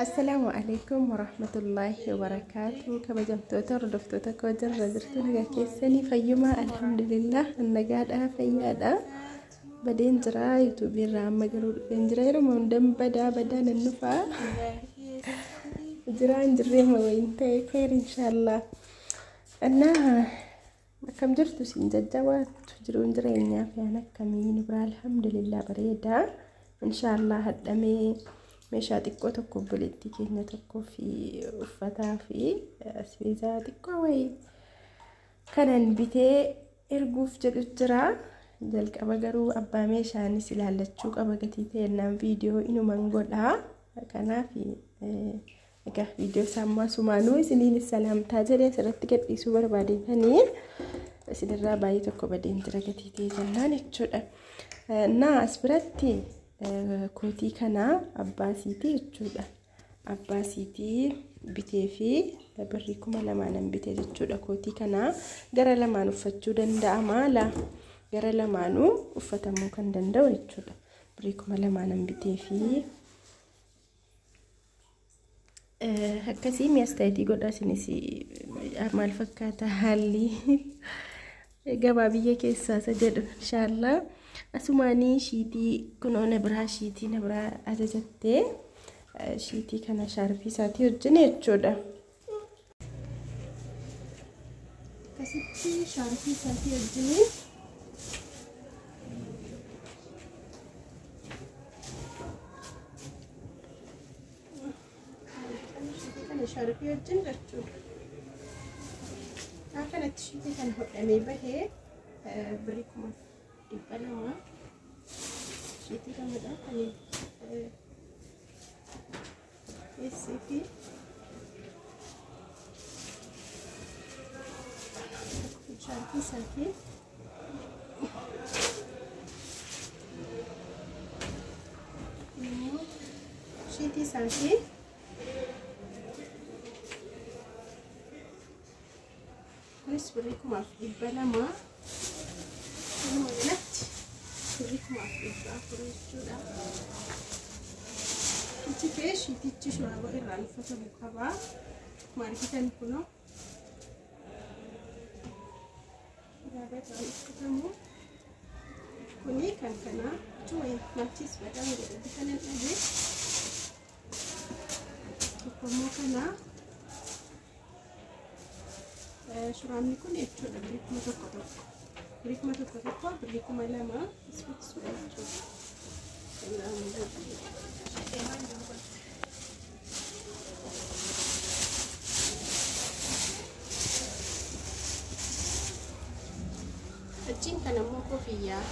Assalaamu alaikum warahmatullaahi wabarakaatu. Kabajamtoota hordoftoota koo, jirra jirtu, nagaa keessanii, fayyumaa? Alhamdulillah, nagaadha, fayyaadha. Badeen jira yuutuubii irraa, amma garuu dhufeen jira. Yeroo hundan badaa badaa nan dhufaa. Jiraan jirreema wayin ta'e khayr inshaallah. Annaa akkam jirtu siin jajjabaattu, jiruun jireenyaa fi aan akkamii? Nu biraa alhamdulillah bareedaa. Inshaallah hadhamee meeshaa xiqqoo tokko obboleettii keenya tokkoo fi uffataa fi asbeezaa xiqqoo wayii kanan bitee erguuf jedhu jira. Jalqaba garuu abbaa meeshaanis ilaallachuu qaba, gatii ta'ennaan viidiyoo inuman godhaa. Kanaaf egaa viidiyoo isaa ammaa sumaanuu isiniin salaamtaa jedhee asirratti gadhiisuu barbaadetanii isinirraa baay'ee tokko badeen jira gatii ta'e jennaan jechuudha. Naa as biratti kootii kanaa abbaa siitii jechuudha. Abbaa siitii bitee fi birrii 2000 bitee jechuudha. Kootii kanaa gara lamaan uffachuu danda'ama laa, gara lamaanuu uffatamuu kan danda'u jechuudha. Birrii 2000 bitee fi akkasii mi'as ta'eetii godha. Isinis maal fakkaata haalli gabaa biyya keessaa isa jedhu inshaallah. Asumaanii shiitii kunoo na biraa, shiitii na biraa ajajattee, shiitii kana shaarpii isaatii wajjin jechuudha. Akkasitti shaarpii isaatii wajjin, shiitii kana shaarpii wajjin jechuudha. Akkanatti shiitii kana hodhamee bahee birrii 200,000, shiitii lamadha kan keessee fi shaarpii isaatii. Immoo shiitii isaatii. Kunis birrii 2,200. Walumaa galatti birrii 4,400 jechuudha. Ichi kee shiitichi shuraaba irraan uffatamu qaba. Akkuma argitan kunoo shuraaba irraan uffatamu. Kuni kan kanaa jechuun maachis badaan godhate kanan dhabe. Tokko immoo kanaa shuraabni kun jechuudha birrii 1000 tokko. Birrii 1000 tokko, birrii 2000 ispeeksuudha jechuudha. Achiin kan ammoo koofiyyaa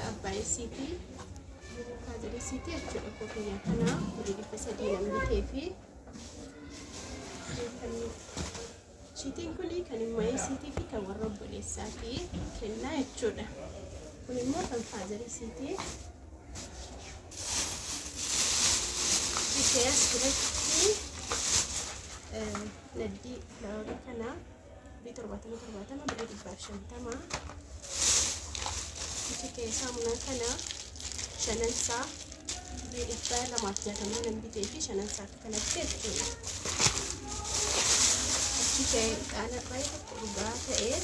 abbaa isiitii, faazilii isiitii jechuudha. Koofiyyaa kana birrii 300 nan bitee fi shiitiin kun kan immoo isiitii fi kan warra obboleessaatii kennaa jechuudha. Kun immoo kan faazarii isiitii. Ishee as biratti naddii filaawarii kana birrii 70 70, birrii 150. Ichi kee saamunaa kana shanansaa birrii 260 nan bitee fi shanansaa akka kanatti jechuudha. Achi kee ixaana baay'ee tokko dhugaa ta'ee,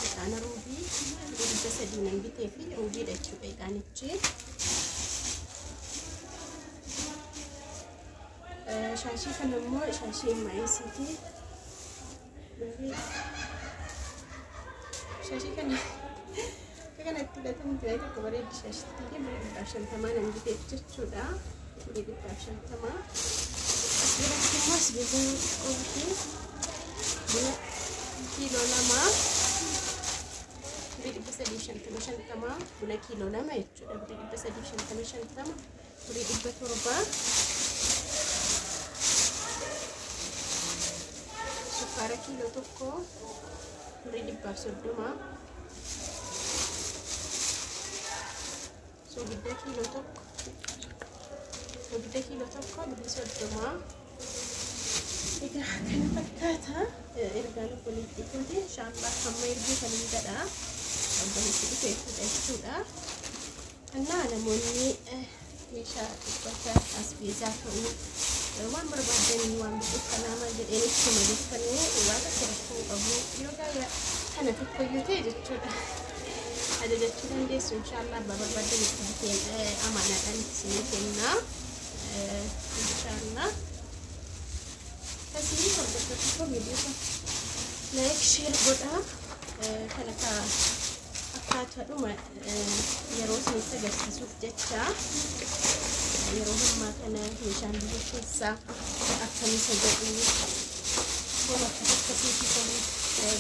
ixaana ruubii birrii 300 nan bitee fi ruubiidha jechuudha ixaanichi. Shaashii kana immoo shaashii maayisiiti. Shaashii kana akka kanatti hidhatan baay'ee tokko bareeddi shaashitti, birrii 150 nan biteef jechuudha. Birrii 150. As biratti immoo asbeezaa xiqqoo bitee, buna kiiloo 2 birrii 350 50, buna kiiloo 2 jechuudha. Birrii 350 50, birrii 700. Sukkaara kiiloo 1 birrii 130. Soogidda kiiloo 1, soogidda kiiloo 1 birrii 30. Egaa kana fakkaata ergaan obboleettii kooti. Inshaallah hamma erguu kan hin godha. Obboleetti dhufee fuudha jechuudha. Innaa namoonni meeshaa uffata asbeezaa ta'uu Waan barbaadanii waan biqilaa jedheen ittuma jettanii waan tokko rakkoo qabu yoo gaaya kana tokkoyyuu ta'e jechuudha. Ajajachuu dandeessu inshaallah abbaa barbaadan itti biteen amaanaadhaan isinii kenna inshaallah. Kasii hordoftoota koo viidiyoo like share godhaa kana akkaataadhuma yeroo isinitti agarsiisuuf jecha yeroo ammaa kana meeshaan biyya keessaa akkamii isa jedhu waan akkas akkasiitii kan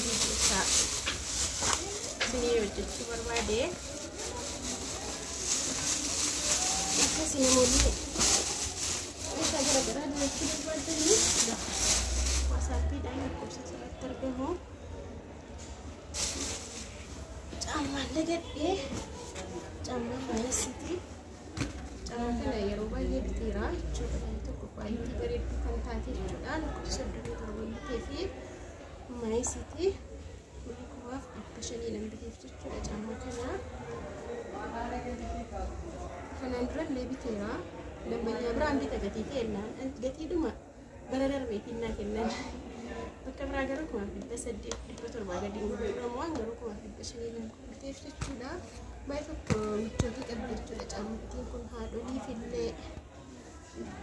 viidiyoo isaa isinii hojjechuu barbaade. Akkasii namoonni meeshaa garaagaraa ajajachuu barbaadanii waasaappiidhaan lakkoofsa asirratti argamu. Caammaan dagadhee caammaa maayisiiti. Caammaa kana yeroo baay'ee biteera jechuudha. Baay'ee tokko kwaalitii bareedduu kan taate jechuudha. Lakkoofsa 37 bitee fi maayisiiti. 2500 nan biteef jechuudha caammaa kana. Kanaan durallee biteera. Dambanyaa biraan bita gatii kennaan gatiidhuma bara darbeetiin naa kennan. Bakka biraa garuu 1800 700 gadi hin gurguramu waan garuu 1500 nan biteef jechuudha. Baay'ee tokko michootii qabdi jechuudha caammattiin kun haadholiif illee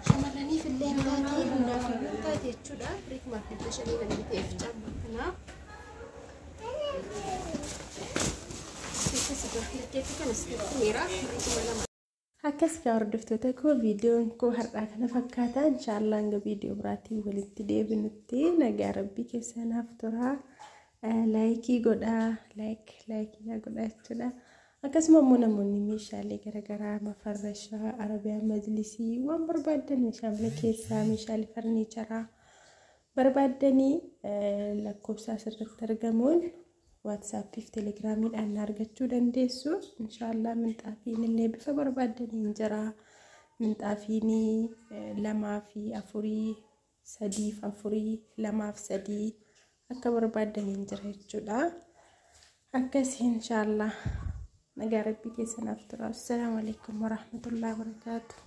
shamarraniif illee hin taate hundaaf iyyuu hin taate jechuudha. Firii 1500 nan biteef caammaa kana. Akkas gaa hordoftoota koo viidiyoon koo har'aa kana fakkaata. Inshaallah hanga viidiyoo biraatiin walitti deebinutti nagaa rabbii keessa naaf tura. Laayikii godhaa, laayik laayikii godhaa jechuudha. Akkasuma immoo namoonni meeshaalee garaagaraa mafarrashaa, arabiyaa majlisii waan barbaadan meeshaa mana keessaa, meeshaalee farniicharaa barbaaddanii lakkoofsa asirratti argamuun waatsaappii fi telegiraamiidhaan argachuu dandeessu. Inshaallah minxaafiin illee bifa barbaaddaniin jira. Minxaafiin 2 fi 4, 3 fi 4, 2 fi 3 akka barbaaddaniin jira jechuudha. Akkasii inshaallah nagaa rabbii keessa naaf tura. Assalaamu alaikum warahmatullahi wabarakaatuh.